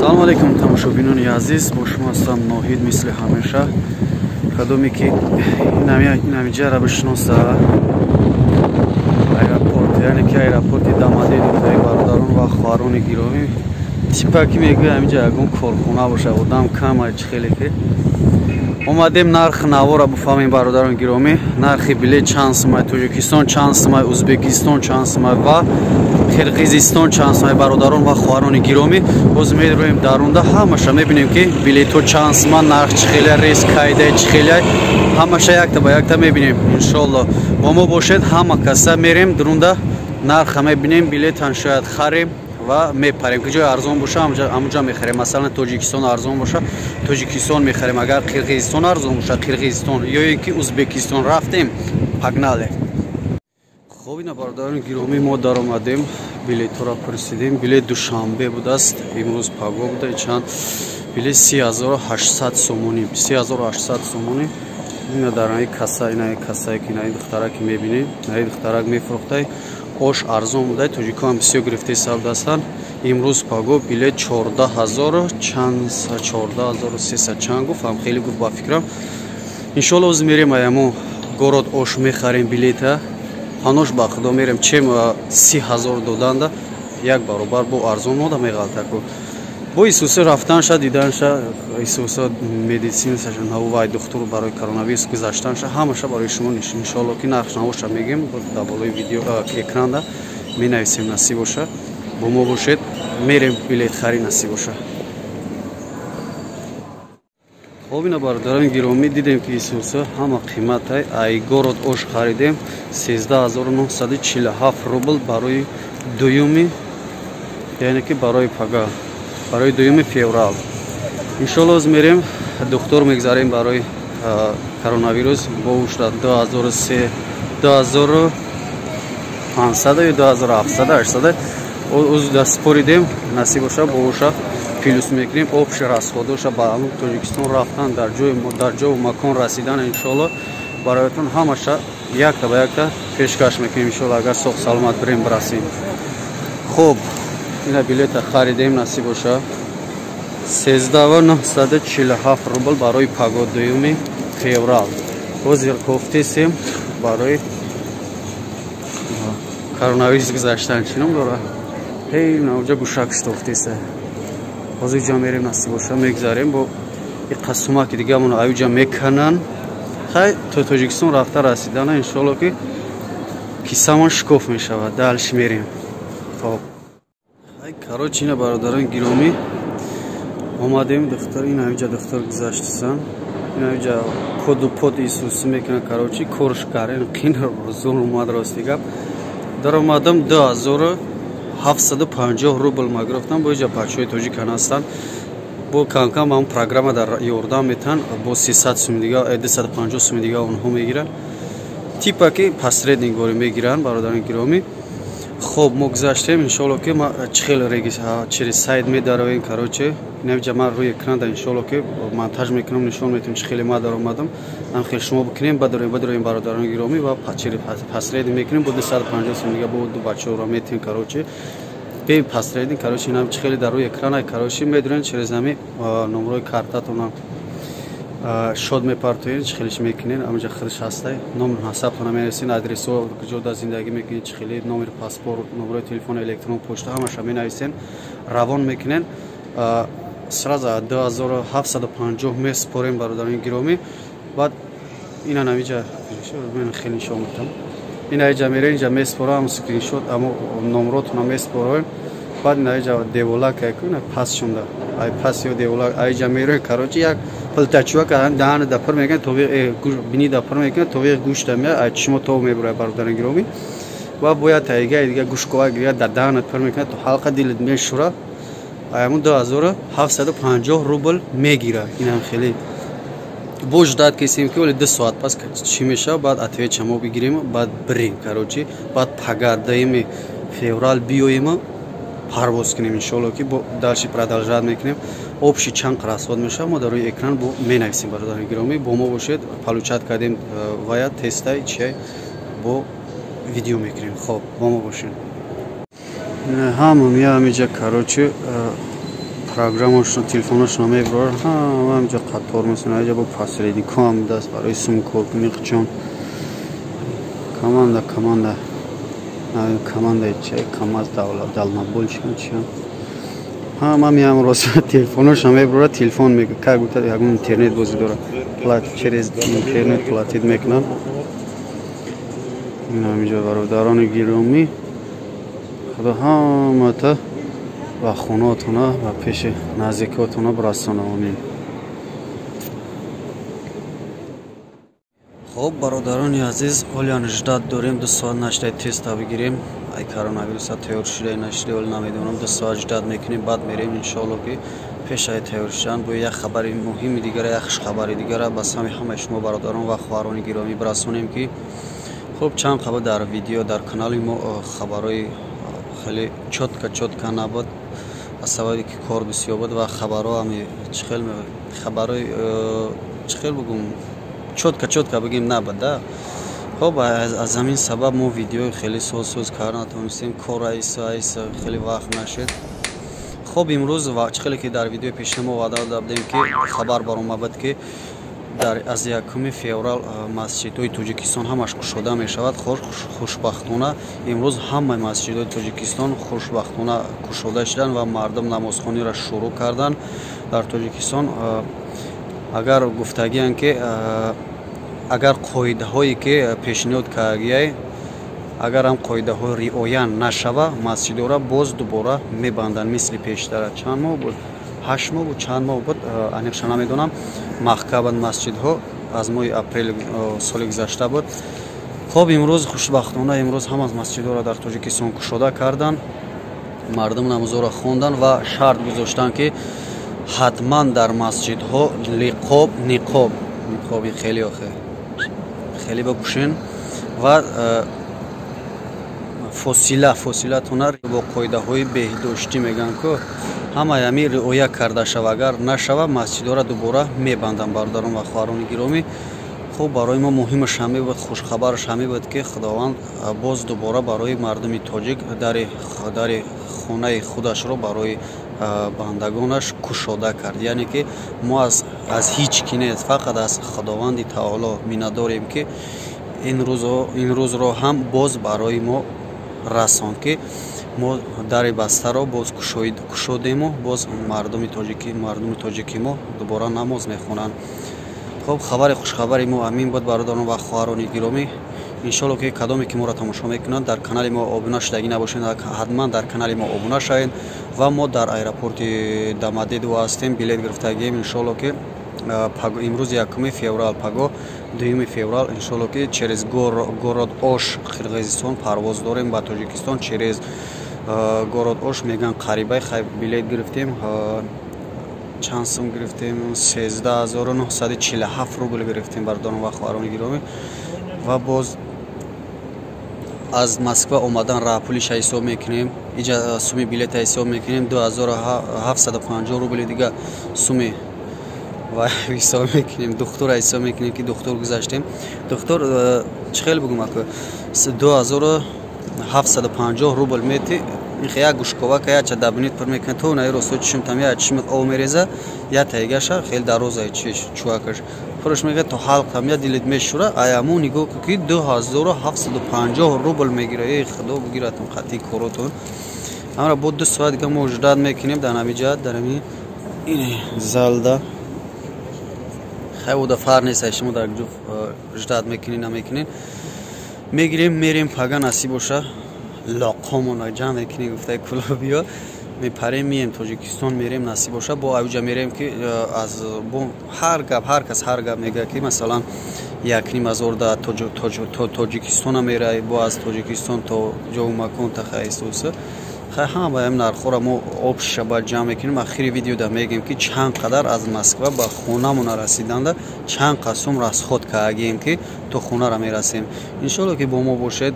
Салому алейкум, тамошобинони азиз, бо шумо ҳастам Ноҳид, мисли ҳамеша. Кадоме ки инамиҷара бишноса, аэропорт, яъне ки аэропорти Домодедово, бародарон ва хоҳарони гиромӣ, типа ки мегӯя ҳамиҷа ягон корхона боша, одам кама. Чӣ хеле ки омадем, нарх навора буфаҳмем, бародарон гиромӣ, нархи билет чанд сумай, Тоҷикистон чанд сумай, Узбекистон чанд сумай ва Қирғизистон чанд сумай. Бародарон ва хоҳарони гиромӣ, боз мероем дарунда, ҳамаша мебинем, ки билетҳо чанд сума, нарх чӣ хеле, рейс кайда, чӣ хеле, ҳамаша якта ба якта мебинем. Иншоалло, бо мо бошед. Ҳама каса мерем дурунда, нарха мебинем, билетан шояд харем ва мепарем. Ки ҷои арзон боша, ҳамуҷа мехарем. Масалан, Тоҷикистон арзон боша, Тоҷикистон мехарем, агар Қирғизистон арзон боша, Қирғизистон ё ин ки Узбекистон. Рафтем, погнали. Хоб, ина, бародарони гиромӣ, мо даромадем, билетҳоро пурсидем. Билет Душанбе будааст, имрӯз паго буда. Чанд билет? 30 800 сомонӣ, 30 800 сомонӣ. Ина дар наи каса, инаи касае ки наи духтарак ки мебинем, наи духтарак мефурӯхтай. Ош арзон буда, тоҷикоам бисёр гирифтаи савдастанд. Имрӯз паго билет 14 000 чанд, 14 300 чанд гуфт, ҳам хеле гуфт, ба фикрам. Иншоалло, оз мерем, аямо город Ош мехарем билета. Панош ба худо, мерем, чем 30 000 доданда як баробар бо арзон мода меғалтаку. Бо Исуса рафтанша, диданша, Исуса медицинаса навувай, духтур барои коронавирус гузаштанша, ҳамаша барои шумо иншоалло ки нарх навоша мегем, дар болои видео экранда менависем. Насиб боша, бо мо бошед, мерем билетхарӣ, насиб боша. Хоб, ина, бародарони гиромӣ, дидем, ки Исуса ҳама қиматай. Ай город Ош харидем, 13 947 рубл барои дуюми, яъне ки барои пага, барои 2 феврал. Иншоалло, оз мерем, духтур мегзарем барои коронавирус, бо ушда 2003, 2500 ё 2700, 800 оз даспоридем. Насиб боша, бо уша плюс мекунем. Общий расходоша ба Тоҷикистон рафтан, дар ҷои, дар ҷову макон расидан, иншоалло, бароятон ҳамаша якта ба якта пешкаш мекунем, иншоалло, агар соғ саломат бирем, бирасем. Хуб, ина билета харидем, насиб боша, 13 947 рубл барои паго, 2 феврал. Ҳозир кофтесем барои коронавирус гузаштан. Чӣ ном дора? Ҳей, навҷа гӯшак штофтеса. Ҳозир ҷа мерем, насиб боша, мегзарем, бо иқасумаки дигамон аюҷа меканан. Хай, то Тоҷикистон рафта расидана, иншоалло, ки кисамон шикоф мешавад. Дальше мерем. Хоб, хай, короче, ина, бародарон гиромӣ, омадем духтар, ин ҳамиҷа духтар гузаштасан, ин ҳамиҷа коду под исусӣ мекунан. Короче, корш карен қин зур омад. Рости гап, даромадам, 2750 рубл ма гирифтам. Бо иҷа бачаҳои тоҷикан ҳастанд, бо камкам ҳам программа дар ёрдам метаҳанд, бо 300 суми дига, 250 суми дига онҳо мегиранд, типа ки посредник ворӣ мегиранд, бародарони гиромӣ. Хоб, мо гузаштем. Иншоалло, ки ма чӣ хел через сайт медаровем. Короче, инамиҷа ман рӯи экранда, иншоалло, ки монтаж мекунам, нишон метавам, чӣ хеле ма даромадам. Ам хел шумо бикунем, бадароем, бадароем, бародарони гиромӣ, ва через посредник мекунем, бо 250 суми дига бо ду бачаҳоро метиҳем. Короче, бе посредник. Короче, инам чӣ хеле дар рӯи экрана, короче, медурем через ҳами номрои картатона шод мепартоен, чӣ хелеш мекунен, ҳамаҷа худаш ҳастай. Номер ҳасабтона менависен, адресо, куҷо дар зиндагӣ мекунед, чӣ хеле, номери паспорт, номрои телефон, электрон почта, ҳамаша менависен, равон мекунен. Сразу 2750 месупорем, бародарони гиромӣ. Баъд ина намиҷа хеле нишон метам. Ина иҷа мерен, иҷа месупорам, скриншот амо номротона месупорем. Баъд ина иҷа деволак ина пас шунда, ай пас ё деволак айҷа мерен. Короче, як пилтачува кардан, даҳана да пур мекунад, товиқ бини да пур мекунад, товиқ гӯшта меяд, ай чишмо тов мебурад, бародарони гиромӣ. Ва бояд таига дига гӯшкова гиря, дар даҳанат пур мекунад, то ҳалқа дилат мешура. Аяму 2750 рубл мегира. Инам хеле бо ждать кесем, ки оли 2 соат пас чӣ мешавад. Баъд ответча мо бигирем, баъд бирем. Короче, баъд пага, 2 феврал, биёем, парвоз кунем. Иншоалло, ки бо дальше продолжать мекунем. Общий чанд расход мешавад, мо дар рӯи экран бо менависем. Бародари гиромӣ, бо мо бошед. Получать кардем вая тестай чиай, бо видео мекунем. Хоб, бо мо бошед. Ҳама мия ҳамиҷа, короче, Программашон, телефонашон мебарор, ҳама ҳамҷа қатор месонад. Аҷа бо посредникҳо ҳам даст барои сум коркунӣ чон. Команда, команда. Команда ча, КамАЗ давлат, дальнобойщик чия. Ҳама меам рост телефонашон мебарорад, телефон мега, как будто ягон интернет бозӣ дорад. Плат через интернет платить мекунанд. Ин ҳаминҷо, бародарони гиромӣ, худо ҳамата ба хонаотона, ба пеши наздикотона бирасона, омин. Хоб, бародарони азиз, ҳолиан ждать дорем, 2 соат нашидаи теста бигирем. Ай коронавируса тайёр шудаи нашидаи, ҳоли намедонам. 2 соат ждать мекунем, баъд мерем, иншоалло, ки пешаи тайёр шудан бо як хабари муҳими дигара, як хушхабари дигара ба сами ҳамаи шумо, бародарон ва хоҳарони гиромӣ, бирасонем, ки хуб, чанд қабл дар видео дар канали мо хабарҳои хеле чётко чётко набуд, аз сабаби ки кор бисёр буд ва хабарҳо ҳами чӣ хел, хабарҳои чӣ хел бугум, чётко чётко бигем, набуд да. Хоб, аз ҳамин сабаб мо видеои хеле соз соз карда натавонистем, кор айса айса хеле вақт нашуд. Хоб, имрӯз чӣ хеле ки дар видеои пешина мо ваъда дода будем, ки хабар баромад буд, ки дар аз 1 феврал масҷидҳои Тоҷикистон ҳамаш кушода мешавад. Хушбахтона, имрӯз ҳамаи масҷидҳои Тоҷикистон хушбахтона кушода шуданд ва мардум намозхониро шурӯъ карданд дар Тоҷикистон. Агар гуфтагиянд, ки агар қоидаҳое ки пешниҳод кардагиай, агар ҳам қоидаҳо риоя нашава, масҷидҳоро боз дубора мебанданд, мисли пештара. Чанд моҳ буд, 8 моҳ буд, чанд моҳ буд, аниқша намедонам, маҳкаманд масҷидҳо, аз моҳи апрели соли гузашта буд. Хоб, имрӯз хушбахтона, имрӯз ҳама масҷидҳоро дар Тоҷикистон кушода карданд, мардум намозҳоро хонданд ва шарт гузоштанд, ки ҳатман дар масҷидҳо лиқоб, ниқоб, ниқоби хеле охе хеле бипӯшен ва фосила, фосилатона бо қоидаҳои беҳдоштӣ мегӯянд, ку ҳамаи ҳамин риоя карда шава. Агар нашава, масҷидҳоро дубора мебанданд, бародарон ва хоҳарони гиромӣ. Хуб, барои мо муҳимаш ҳамин буд, хушхабараш ҳамин буд, ки Худованд боз дубора барои мардуми тоҷик дари хонаи худашро барои бандагонаш кушода кард. Яъне ки мо аз ҳеҷ ки нест, фақат аз Худованди таоло миннатдорем, ки ин рӯзро ҳам боз барои мо расонд, ки мо дари бастаро боз кушодему боз мардуми тоҷики мо дубора намоз мехонанд. Хуб, хабари хушхабари мо ҳамин буд, бародарон ва хоҳарони гиромӣ. Иншолло, ки кадоме ки моро тамошо мекунанд, дар канали мо обуна шудагӣ набошед, ҳатман дар канали мо обуна шавед. Ва мо дар аэропорти Домодедово ҳастем, билет гирифтагием. Иншолло, ки имрӯз 1 феврал, паго 2 феврал, иншолло, ки через город Ош, Қирғизистон, парвоз дорем ба Тоҷикистон. Через город Ош мегӯянд, қарибай. Хай, билет гирифтем. Чанд сум гирифтем? 13 947 рубл гирифтем, бародарон ва хоҳарони гиромӣ. Ва боз аз Москва омадан раҳпулиша ҳисоб мекунем, иҷа суми билета ҳисоб мекунем, 2750 рубли дига суми ва ҳисоб мекунем, духтура ҳисоб мекунем, ки духтур гузаштем. Духтур чӣ хел бугум, аку 2750 рубл мети, як гӯшковака яча дабинит пур мекунад, то наи росто чишмтам я чишмат об мереза, я тайгаша хеле дароза чиш чувакаш пурш мегӯяд, то ҳалқам я дилит мешӯра. Аяму нигоҳ ку, ки 2750 рубл мегира. Эй худо, бигиратон қатъи коротон. Амра бо 2 соат дига мо ждать мекунем дар ҳами ҷаҳат, дар ҳами ин залда. Хай, уда фарқ нест, шумо дар ҷо ждать мекунед, намекунед, мегирем, мерем. Пага насиб боша, лоқомона ҷамъ мекунем, гуфтаи кулобиё, мепарем, мием Тоҷикистон, мерем, насиб боша, бо авҷа мерем, ки аз бо ҳар гап, ҳар кас ҳар гап мегӯяд, ки масалан 1,5 ҳазор да то Тоҷикистона мерай, бо аз Тоҷикистон то ҷову макон тахаисуса. Хай, ҳама ба ҳамин нархҳоро мо общий ша бояд ҷамъ мекунем. Ахири видеода мегӯем, ки чанд қадар аз Москва ба хонамона расиданда чанд қад сум расход кардагием, ки то хонара мерасем. Иншолло, ки бо мо бошед,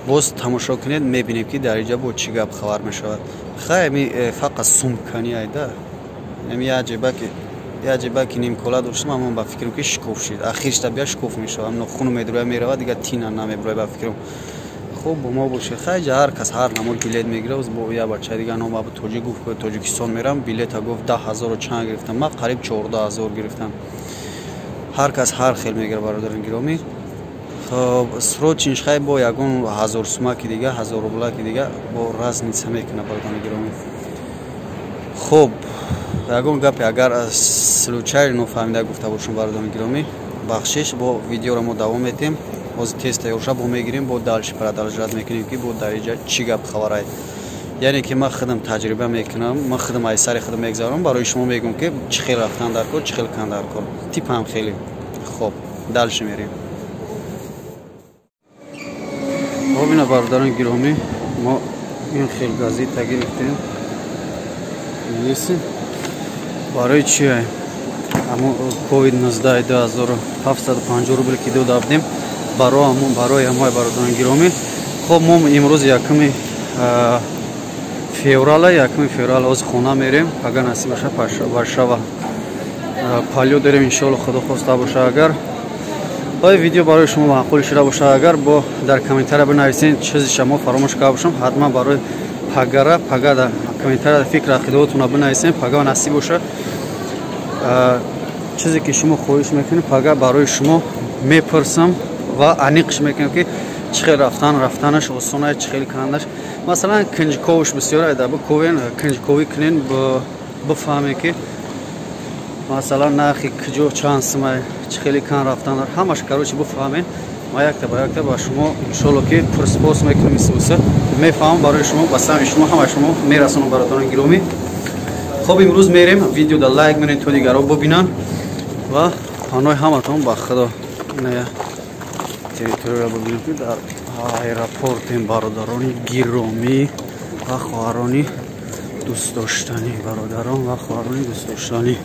боз тамошо кунед, мебинем, ки дар инҷа бо чӣ гап хабар мешавад. Хай, ами фақат сумкани айда ами як ҷеба ки нимкола доштам, амон ба фикрам, ки шикоф шид. Ахиршта бия шикоф мешавад, нохуну медуроя, меравад, дигар тина намебуроя, ба фикрам. Хуб, бо мо бошед. Хай, ҷа ҳар кас ҳар намуд билет мегирад. Бо я бачаи дига ном Абу Тоҷик гуфт, ки Тоҷикистон мерам, билета гуфт 10 000 чанд гирифтам, ман қариб 14 000 гирифтам. Ҳар кас ҳар хел мегирад, бародарони гиромӣ. Хоб, срочныйш хай бо ягон ҳазор сумаки дига, ҳазор рублаки дига бо разница мекунад, бародарони гиромӣ. Хуб, ягон гапе агар случайно нофаҳмида гуфта бошам, бародарони гиромӣ, бахшиш. Бо видеоро мо давом метиҳем. Ҳозир тез тайёр ша, бо мегирем, бо дальше продолжать мекунем, ки бо дар иҷа чӣ гап хабарай. Яъне ки ман худам таҷриба мекунам, ман худам ай сари худам мегзарам, барои шумо мегӯм, ки чӣ хел рафтан дар кор, чӣ хел кан дар кор, типам хеле хоб. Дальше мерем. Бобина, бародарони гиромӣ, мо ин хел газета гирифтем. Неси барои чи? Амо ковид 19 2750 рубл ки дода будем барои ҳамои, бародарони гиромӣ. Хоб, мо имрӯз 1 феврала, 1 феврал, ҳозир хона мерем. Агар насиб боша, Варшава полёт дорем, иншоалло, худо хоста боша. Агар ой видео барои шумо маъқул шуда боша, агар бо дар комментария бинависен, чизиша мо фаромӯш карда бошам, ҳатман барои пагара пага дар комментария фикр ақидаотонро бинависем. Пага насиб боша, чизе ки шумо хоҳиш мекунед, пага барои шумо мепурсам ва аниқш мекунем, ки чӣ хел рафтан, рафтанаш осона, чӣ хел кандаш. Масалан, кунҷковш бисёр айда биковен, кунҷковӣ кунен, бифаҳме, ки масалан нархи куҷо чанд сумай, чӣ хеле кан рафтан, ҳамаш, короче, бифаҳмен. Ма якта ба якта ба шумо, иншолло, ки пурспос мекунем, исуса мефаҳмам, барои шумо, ба сами шумо, ҳама шумо мерасонам, бародарони гиромӣ. Хоб, имрӯз мерем. Видеода лайк менед, то дигарро бибинанд, ва паноҳи ҳаматон ба Худо. Ина территорияро бибинем, ки дар аэропортем, бародарони гиромӣ ва хоҳарони дӯстдоштанӣ, бародарон ва хоҳарони дӯстдоштанӣ.